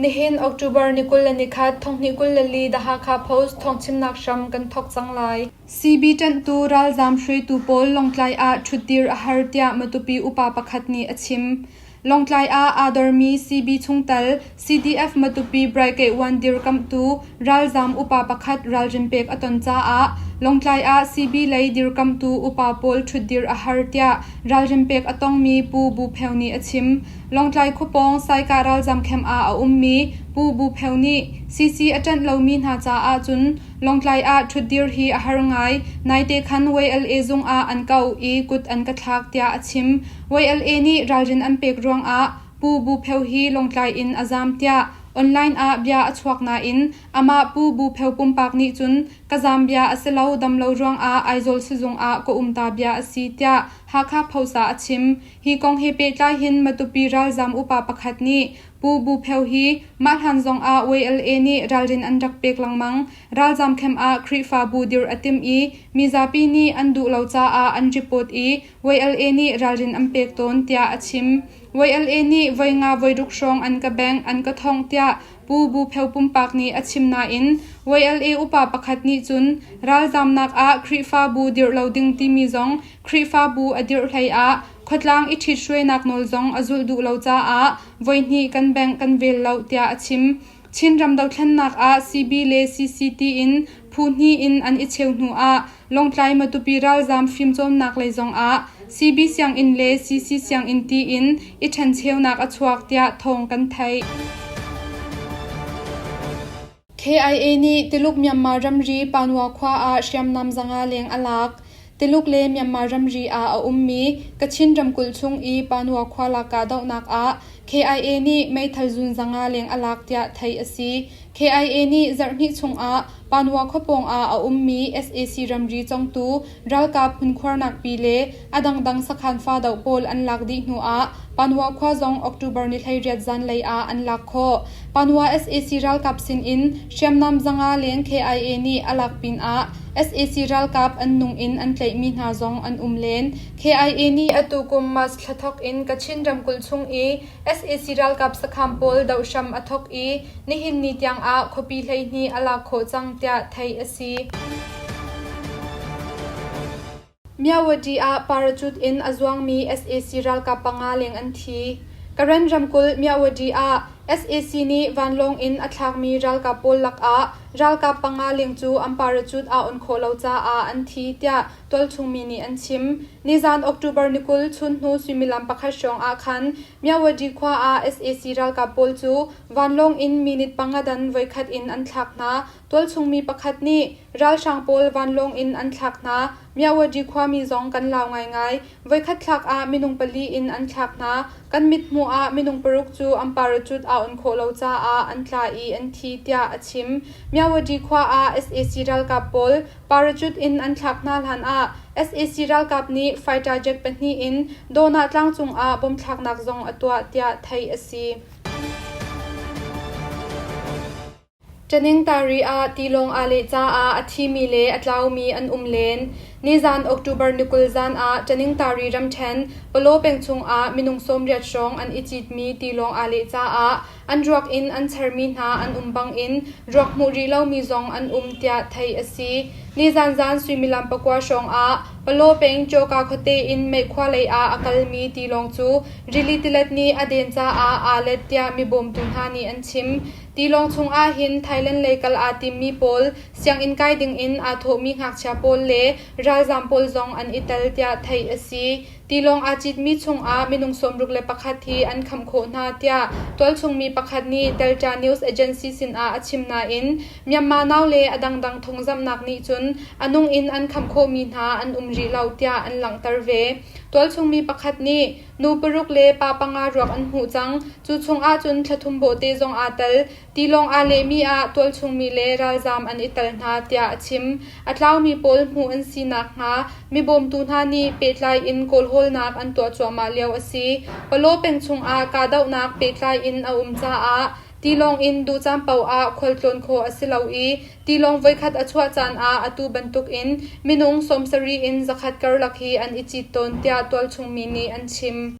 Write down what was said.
Nihin October ni 21, 2024 The Hakha Post thawngchimnak hram kan thawk cang lai. CB ṭanhtu ralzaam hruaitu pawl Lawngtlai ah ṭhutdir a har tiah Matupi upa pakhat nih a chim. Lawngtlai ah aa dormi CB chungtel CDF Matupi Brigade 1 dirkamhtu ralzaam upa pakhat ralrin pek a ton caah Lawngtlai ah CB lei dirkamhtu upa pawl ṭhutdir a har tiah ralrin pek a tongmi Pu Bu Pheu nih a chim. Lawngtlai khuapawng Saikah ralzaam camp ah a ummi Pu Bu Pheu nih CC a ṭanh lomi hna caah cun Lawngtlai ah ṭhutdir hi a har ngai. Naite khan YLA zung ah an ka auh i kut an ka thlak tiah a chim. YLA nih ralrin an pek ruangah Pu Bu Pheu hi Lawngtlai in a zaam tiah online ah bia a chuak nain amah Pu Bu Pheu pumpak nih cun ka zaam bia a si lo, dam lo ruangah Aizawl sizung ah ka um ta bia a si tiah Hakha Post ah a chim. Hi kong he pehtlai hin Matupi ralzaam upa pakhat nih Pu Bu Pheu hi mah hlan zongah YLA nih ralrin an rak pek lengmang. Ralzaam camp ah Khrihfabu dirh a timh i mizapi nih an duh lo caah an report i YLA nih ralrin an pek tawn tiah a chim. YLA nih voi nga voi ruk hrawng an ka bengh, an ka thongh tiah Pu Bu Pheu pumpak nih a chim nain YLA upa pakhat nih cun ralzaamnak ah Khrihfabu dirh lo ding timi zong Khrihfabu a dirh hlei ah khuatlang i ṭhithruainak nawl zong a zulh duh lo caah voihnih kan bengh kan vel lo tiah a chim. Chinram dothlennak ah CB le CCT in phu hnih in an i cheu hnu ah Lawngtlai Matupi ralzaam fimcawnnak lei zong ah CB sianginn le CC sianginn tiin i ṭhencheunak a chuak tiah thawng kan theih. KIA nih Tuluk Myanmar ramri Panwa khua ah hriamnam 500 leng a lak. Tuluk le Myanmar ramri ah a ummi Kachin ramkulh chung i Panwa khua lak kahdohnak ah KIA nih meithal zun 500 leng a lak tiah theih a si. KIA nih zarhhnih chung ah Panwa khuapawng ah a ummi sac ramri congtu ralkap hmunkhuarnak pi le a dangdang sakhan fa doh pawl an lak dih hnu ah Panwa khua zong October ni 18 zanlei ah an lak khawh. Panwa sac ralkap sin in hriamnam 500 leng KIA nih a lak pinah sac ralkap an nung in an tlaihmi hna zong an um len. KIA nih atu kum March thla thawk in Kachin ramkulh chung i sac ralkap sakhan pawl doh hram a thawk i nihin ni tiang ah khuapi 12 a lak khawh cang tiah theih a si. Myawaddy ah parachute in a zuangmi sac ralkap panga leng an thi. Karen ramkulh Myawaddy ah sac nih vanlawng in a thlakmi ralkap pawl lakah ralkap panga leng cu an parachute aa on khawh lo caah an thi tiah tualchung mi nih an chim. Nizan October ni 20 chunhnu suimilam pakhat hrawng ah khan Myawaddy khua ah sac ralkap pawl cu vanlawng in minute panga dan voikhat in an thlak hna. Tualchung mi pakhat nih Ralhrang pawl vanlawng in an thlak hna. Myawaddy khuami zong kan lau ngaingai. Voikhat thlak ah minung pali in an thlak hna. Kan mithmuh ah minung paruk cu an parachute aa on khawh lo caah an tla i an thi tiah a chim. Myawaddy khua ah sac ralkap pawl parachute in an thlak hna hlan ah sac ralkap nih fighter jet pahnih in Dawnah tlangcung ah bom thlaknak zong a tuah tiah theih a si. Ṭaningtari ah tilawng aa leh caah a thimi le a tlaumi an um len. Nizan October ni 20 zan ah Ṭaningtari ramṭhen Palaw peng chungah minung 80 hrawng an i citmi tilawng aa leh caah an ruak in an charmi hna an um bangin ruak hmuh rih lomi zong an um tiah theih a si. Nizan zan suimilam pakua hrawng ah Palaw peng Cawka khuate in Meikhua lei ah a kalmi tilawng cu rili tilet nih a den caah aa let tiah mibawmtu hna nih an chim. Tilawng chung ahhin Thailand lei kal aa timmi pawl, sianginn kai dingin aa thawhmi ngakchia pawl le ralzaam pawl zong an i tel tiah theih a si. Tilawng aa citmi chungah minung 61 hi an khamh khawh hna tiah tualchung mi pakhat nih Delta News Agency sinah a chim nain Myanmar Now le a dangdang thawngzamhnak nih cun a nung in an khamh khawhmi hna an um rih lo tiah an langhter ve. Tualchung mi pakhat nih Nu paruk le pa panga ruak an hmuh cang. Cu chung ahcun thla thum bawhte zong aa tel. Tilawng aa lehmi ah tualchungmi le ralzaam an i tel hna, tiah a chim. A tlaumi pawl hmuh an si nakhnga mibawmtu hna nih pehtlai in kawlhawlnak an tuah cuahmah lio a si. Palaw peng chungah kahdohnak pehtlai in a um caah tilawng in duh caan paoh ah khualtlawn khawh a si lo i Tilawng voikhat a chuah caan ah atu bantukin minung 70 in 100 karlak hi an i cit tawn tiah tualchung mi nih an chim.